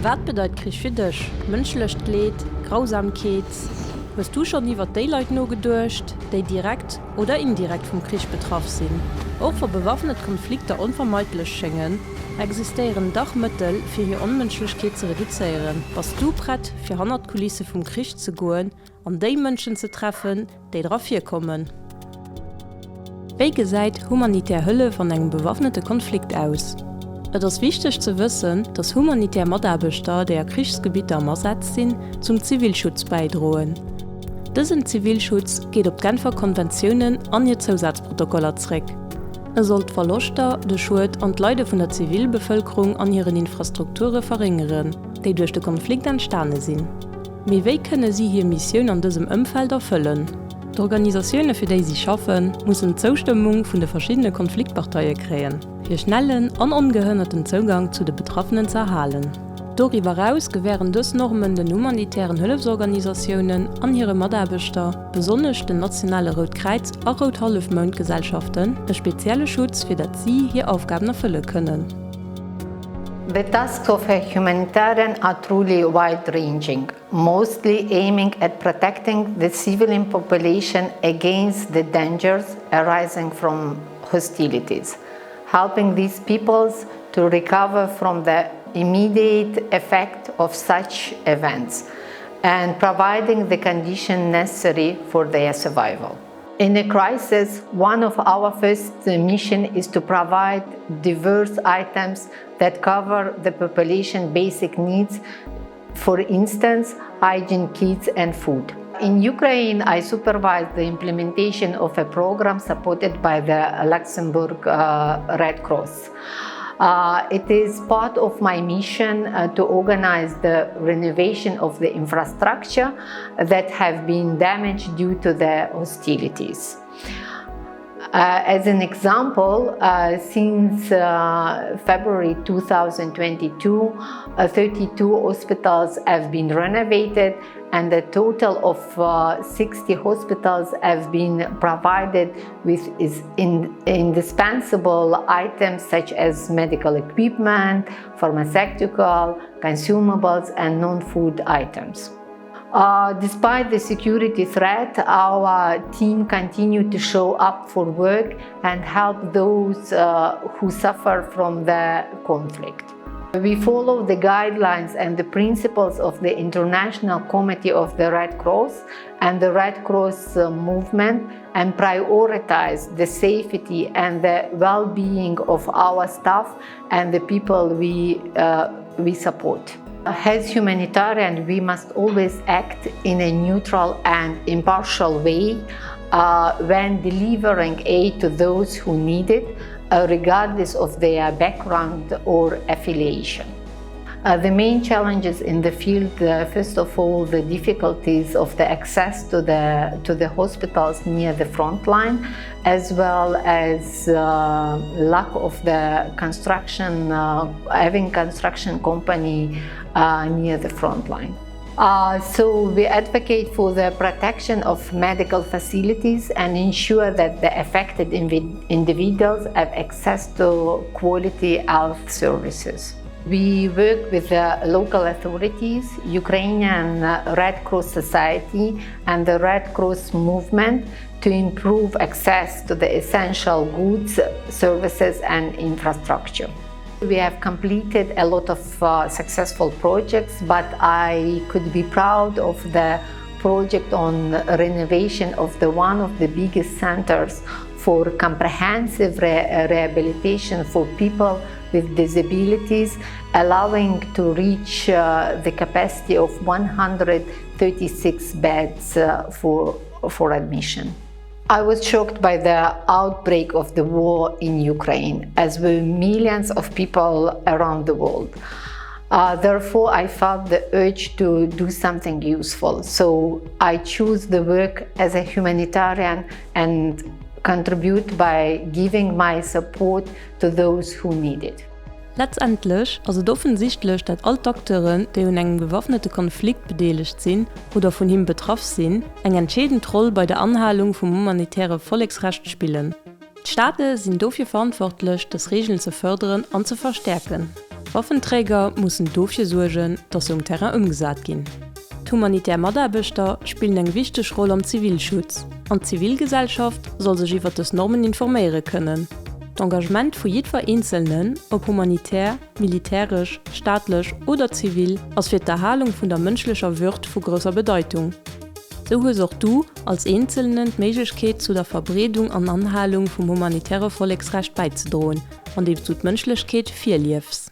Wat bedeit Krich fir dech? Mënschlecht Leed? Grausamkeet? Hues du schonn iwwert déi Leit nogeduecht, déi direkt oder indirekt vum Krich betraff sinn? Och wa bewaffnet Konflikter onvermeidlech schéngen, existéieren dach Mëttel, fir hir Onmënschlechkeet ze reduzéieren. Bass du prett, fir hannert d'Kulisse vum Krich ze goen an déi Mënschen ze treffen, déi dra virkommen. Wéi gesäit humanitär Hëllef an engem bewaffnete Konflikt aus? Et ass wichteg ze wëssen, dass humanitär Mataarbechter, déi a Krichsgebitter am Asaz sinn, zum Zivilschutz bäidroen. Dësen Zivilschutz geet op d'Genfer Konventiounen an hir Zousazprotokoller zréck. E soll d'Verloschter, de Schued an d'Leide vun der Zivilbevëlkerung an hiren Infrastrukture verréngeren, déi duerch de Konflikt entstane sinn. Mee wéi kënne si hir Missioun an dësem Ëmfeld erfëllen? D'Organisatioune fir déi si schaffen, mussen d'Zoustëmmung vun de verschiddene Konfliktparteie kréien, fir schnellen an ongehënnerten Zougang zu de Betraffenen ze erhalen. Doriwwer eraus gewären dës Normen den humanitären Hëllefsorganisatiounen an hire Mataarbechter, besonnesch den nationale Rout Kräiz a Rout Hallefmound-Gesellschaften, e spezielle Schutz, fir dat si hir Aufgaben erfëlle kënnen. The tasks of a humanitarian are truly wide-ranging, mostly aiming at protecting the civilian population against the dangers arising from hostilities, helping these peoples to recover from the immediate effect of such events and providing the condition necessary for their survival. In a crisis, one of our first mission is to provide diverse items that cover the population basic needs, for instance, hygiene kits and food. In Ukraine, I supervised the implementation of a program supported by the Luxembourg uh, Red Cross. Uh, it is part of my mission uh, to organize the renovation of the infrastructure that have been damaged due to the hostilities. Uh, as an example, uh, since uh, February 2022, uh, 32 hospitals have been renovated and a total of uh, 60 hospitals have been provided with in indispensable items such as medical equipment, pharmaceutical, consumables and non-food items. Uh, despite the security threat, our team continued to show up for work and help those uh, who suffer from the conflict. We follow the guidelines and the principles of the International Committee of the Red Cross and the Red Cross uh, movement and prioritize the safety and the well-being of our staff and the people we, uh, we support. As humanitarian, we must always act in a neutral and impartial way uh, when delivering aid to those who need it, uh, regardless of their background or affiliation. Uh, the main challenges in the field, uh, first of all, the difficulties of the access to the, to the hospitals near the front line, as well as uh, lack of the construction, uh, having construction company uh, near the front line. Uh, so we advocate for the protection of medical facilities and ensure that the affected individuals have access to quality health services. We work with the local authorities, Ukrainian Red Cross Society and the Red Cross movement to improve access to the essential goods, services and infrastructure. We have completed a lot of uh, successful projects, but I could be proud of the project on renovation of the one of the biggest centers for comprehensive re rehabilitation for people with disabilities, allowing to reach uh, the capacity of 136 beds uh, for, for admission. I was shocked by the outbreak of the war in Ukraine, as were millions of people around the world. Uh, therefore, I felt the urge to do something useful. So I choose the work as a humanitarian and contribute by giving my support to those who need it. Letztendlech ass et offensichtlech, dat all d'Acteuren, déi un engem bewaffnete Konflikt bedeelegt sinn oder vun him betraff sinn, eng entscheedend Roll bei der Anhalung vum humanitäre Volleksrecht spillen. D'Staate sinn dofir verantwortlech, dës Regeln ze fërderen an ze verstäerken. Waffenträger mussen dofir suergen, datt se um Terrain ëmgesat ginn. D'humanitär Mataarbechter spillen eng wichteg Roll am Zivilschutz, an d'Zivilgesellschaft soll sech iwwer dës Normen informéiere kënnen. D'Engagement vu jiddwer Eenzelnen, ob humanitär, militäresch, staatlech oder zivil, ass fir d'Erhalung vun der mënschlecher Würd vu grousser Bedeitung. Sou hues och du als Eenzelnen d'Méiglechkeet zu der Verbreedung an Anhalung vum humanitäre Volleksrecht bäizedroen, andeems du d'Mënschlechkeet virliefs.